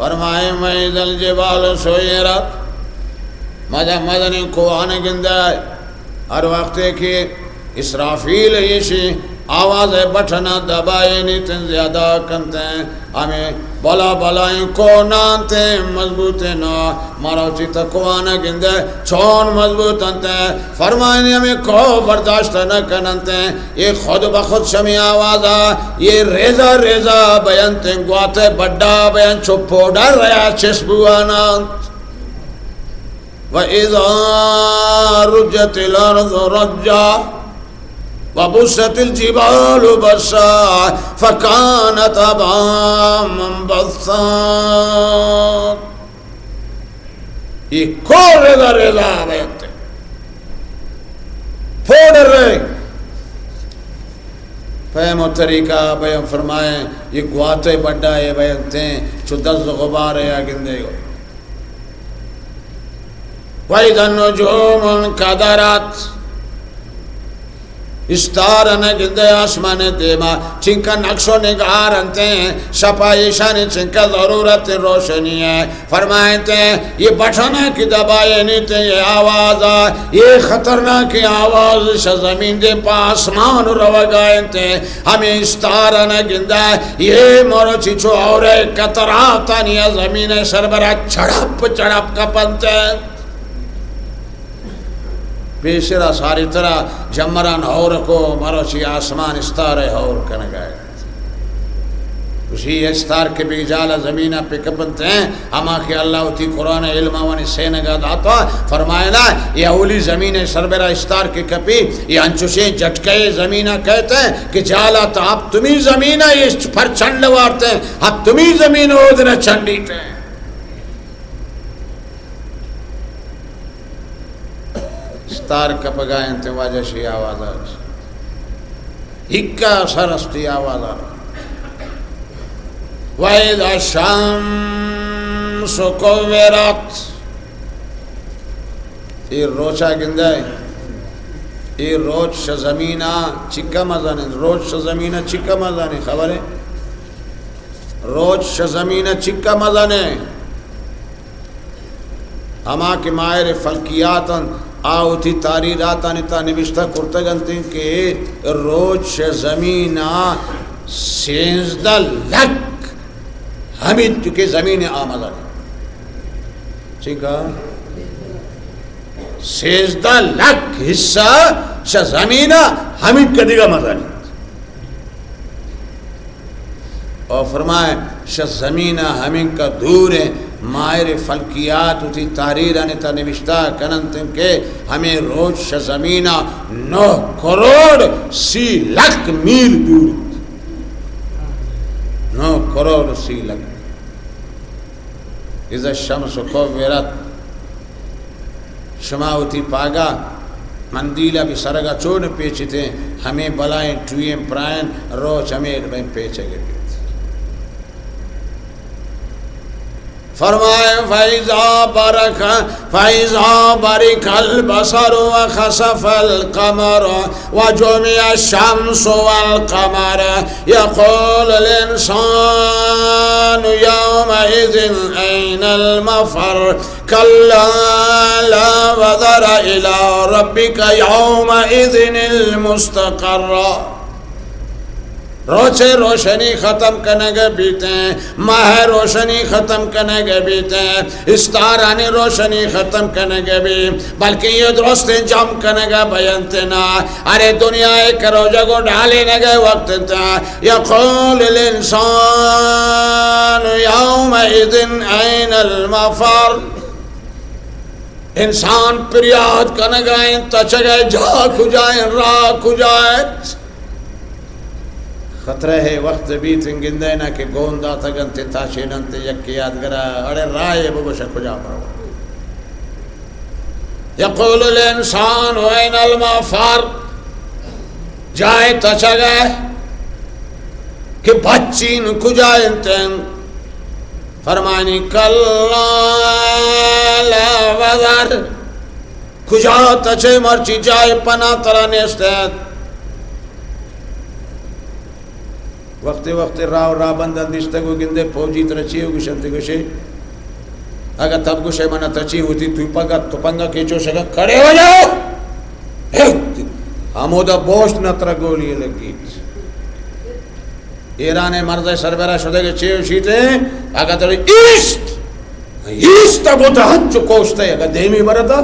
فرمائے، وَإِذَا الْجِبَالُ سُيِّرَتْ، مزن مزنیں کوہان گندئے، ہر وقتے کہ اسرافیل ایشی آواز بٹنا دبائینیت، زیادہ کنت، ہمے بلا بلائیں کوہان انت، مضبوطیں نا، مروچی تہ کوہان گندئے چون مضبوط انت۔ فرمائنی ہمے کوہ برداشت نہ کننت، اے خود بخود شمے آوازا، اے ریزہ ریزہ بینت، گوات بڈا بینت، چو پوڈر یا چس بواننت۔ وَإِذَا رُجَّتِ الْأَرْضُ رَجًّا وَبُسَّتِ الْجِبَالُ بَسًّا فَكَانَتْ هَبَاءً مُنبَثًّا۔ اے کوہ ریزہ ریزہ بینت، پوڈر رئے۔ پیم و طریقہ بیان فرمائیں، اے گوات بڈا اے بینت، چو دز غبار یا گندئے۔ وَإِذَا النُّجُومُ انْكَدَرَتْ، استار نہ گندئے آسمان دیما، چنکا نقش و نگار انت، شپا ایشانی چنکا ضرورت روشنی ئے۔ فرمائنت، اے بٹنا کہ دبائینیت، اے آوازا، اے خطرناکیں آواز شہ زمین دیم پہ آسمان روگا انت۔ ہمے استار نہ گندئے، اے مروچی چو ہورے قطراتانی زمین سربرا چڑپ چڑپ کپنت۔ پیسرا ساری ترا جمران ہور کو، مروچی آسمان استار ہور کنگا انت۔ گوشی، اے استار کپی جالا زمینا پہ کپنت، ہما کہ اللہ وتی قرآن علم آوانی سینگا داتا، فرمائنا، اے اولی زمین سربرا استار کہ کپی، اے انچوشیں جھٹکے زمینا کئیت کہ جالا تہ ہپتمی زمینا اے پرچنڈ وارت، ہپتمی زمین اودنا چنڈیت۔ استار کپگا انت، واجہ شی آوازا۔ ہکا اثر استی آوازا۔ وَإِذَا الشَّمْسُ كُوِّرَتْ۔ اے روچا گندئے، اے روچ شہ زمینا چکا مزنیں، روچ شہ زمینا چکا مزنیں، خبریں؟ روچ شہ زمینا چکا مزنیں۔ ہما کہ ماہر فلکیات انت، آ وتی تحریراتانی تہا نبشتہ کرتگ انت کہ روچ شہ زمینا سیزدہ لکھ ہمینچو کہ زمین آ مزنیں۔ چنکا؟ سیزدہ لکھ حصہ شہ زمینا ہمینچو دگہ مزنیں۔ او فرمائے، شہ زمینا ہمینکا دور ایں، ماہر فلکیات وتی تحریرانی تہا نبشتہ کننت کہ ہمے روچ شہ زمینا نو کروڑ سی لکھ میل دور انت۔ نو کروڑ سی لکھ۔ اذا الشمس کورت۔ شما وتی پاگا مندیل ء بہ سرگ ء چون پیچتیں، ہمے بلائیں ٹوئیں پرائیں روچ ہمے بہ پیچگ ء بیت۔ فرمائے، فَإِذَا بَرِقَ، فَإِذَا بَرِقَ الْبَصَرُ وَخَسَفَ الْقَمَرُ وَجُمِعَ الشَّمْسُ وَالْقَمَرُ يَقُولُ الْإِنسَانُ يَوْمَئِذٍ أَيْنَ الْمَفَرُّ كَلَّا لَا وَزَرَ إِلَى رَبِّكَ يَوْمَئِذٍ الْمُسْتَقَرُّ۔ روچ ء روشنی ختم کنگ ء بیتیں، ماہ ء روشنی ختم کنگ ء بیتیں، استارانی روشنی ختم کنگ ء بی، بلکیں یہ درستیں جم کنگ ء بینت نا۔ ارے دنیا ء کروجگ و ڈالینگ ء وقت انت۔ يَقُولُ الْإِنسَانُ يَوْمَئِذٍ أَيْنَ الْمَفَرُّ۔ انسان پریات کنگا انت، تچگا جا کجا انت، راہ کجا انت؟ خطرہ ہے وقت بیت گندے نا کہ گون داتگ انت، تاشین انت، یکے یادگرا، اڑے راہ بگوش کجا برو۔ يَقُولُ الْإِنسَانُ أَيْنَ الْمَفَرُّ۔ جائے تچگ ء کہ بچین کجا انت؟ فرمانی، كَلَّا لَا وَزَرَ۔ کجا تچے مرچی جائے پناہ ترا نیست انت۔ وقتے وقتے راہ و راہ بنداں دیستگ و گندے فوجی ترا چی و گوشنت، گوشے، اگاں تب گوشے من تچی ہوتی توپگا، تپنگا کیچو شگا، کھڑے ہو جاؤ! ہمودا بوشت نہ ترا گولی لگی۔ ایران مرز سربرا شدگ چی و شیتے، اگاں ترا ایست، ایست گوتا ہنچو کوشتے، اگاں دیمی برتا،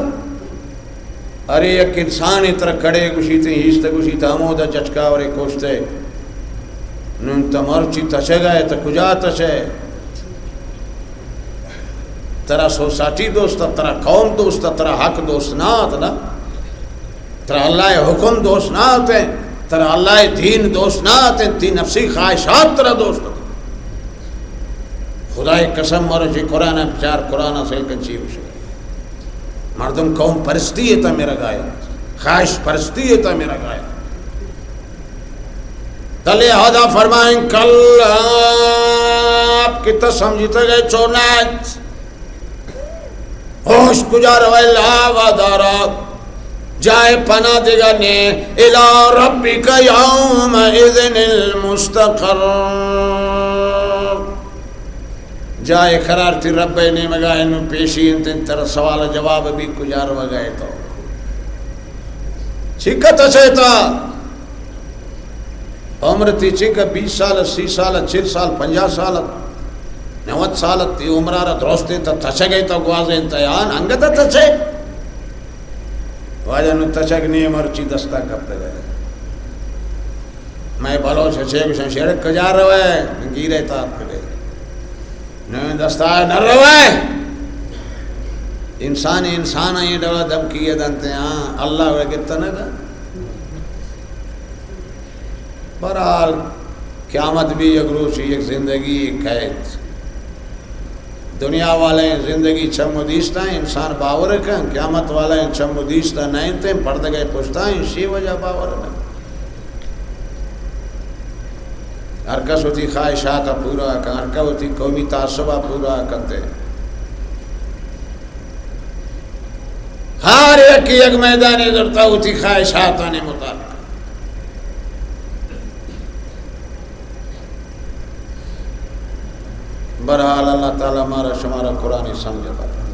ارے یک انسانے ترا کھڑے گوشیت، ایست گوشیت، ہمودا جٹکا ورے کوشتے۔ نون تو مرچی تچگا ئے، تو کجا تچے؟ ترا سوسائٹی دوست ات، ترا قوم دوست ات، ترا حق دوست نہ ات نا۔ ترا اللہ ءِ حکم دوست نہ ات، ترا اللہ ءِ دین دوست نہ ات، تی نفسی خواہشات ترا دوست ات۔ خدائے قسم، مرچی قرآن بچار، قرآن سیل کن چی گوشے۔ مردم قوم پرستی ءِ تہ مرگا انت، خواہش پرستی ءِ تہ مرگا انت۔ تہ لہذا فرمائیں، کلا، کہ تو سمجھتگ ئے چو نہ انت۔ ہوش کجا روئے؟ لا، وادارا، جائے پناہ دگہ نے۔ الی ربک یومئذ المستقر۔ جائے قرار تی رب ءِ نیمگا انو پیشی انت، ترا سوال جواب بی، کجا روگا ئے تو؟ چنکا تچے تا؟ عمر تی چنکا بیس سال، سی سال، چل سال، پنجاہ سال، نود سال تی عمرا را درست انت، تچگ ئے تا گوازینت، آن انگت تچے؟ واجہ نو تچگ نی، مرچی دستا کپتگ ئے۔ مئے بلوچ چے گوشن، شیرک کجا روئے؟ گیرے تات کدے۔ نویں دستا نہ روئے۔ انسان انسان ءَ اے ڈولا دھمکی ءَ دنت، ہاں، اللہ وے گپت نہ دا۔ بہرحال، قیامت بھی یک روچ، یک زندگی، یک قید۔ دنیا والے زندگی چم و دیستا، انسان باور کن، قیامت والے چم و دیستا نہ انت، پردگے پشتا، ایشی وجہ باور نہ۔ ہر کس وتی خواہشات ءَ پورا کن، ہر کس وتی قومی تعصب ءَ پورا کنتے۔ ہر یک یک میدانے درتا وتی خواہشاتانی مطابق۔ بہرحال، اللہ تعالی مارا شمارا قرآن سمجھ عطا۔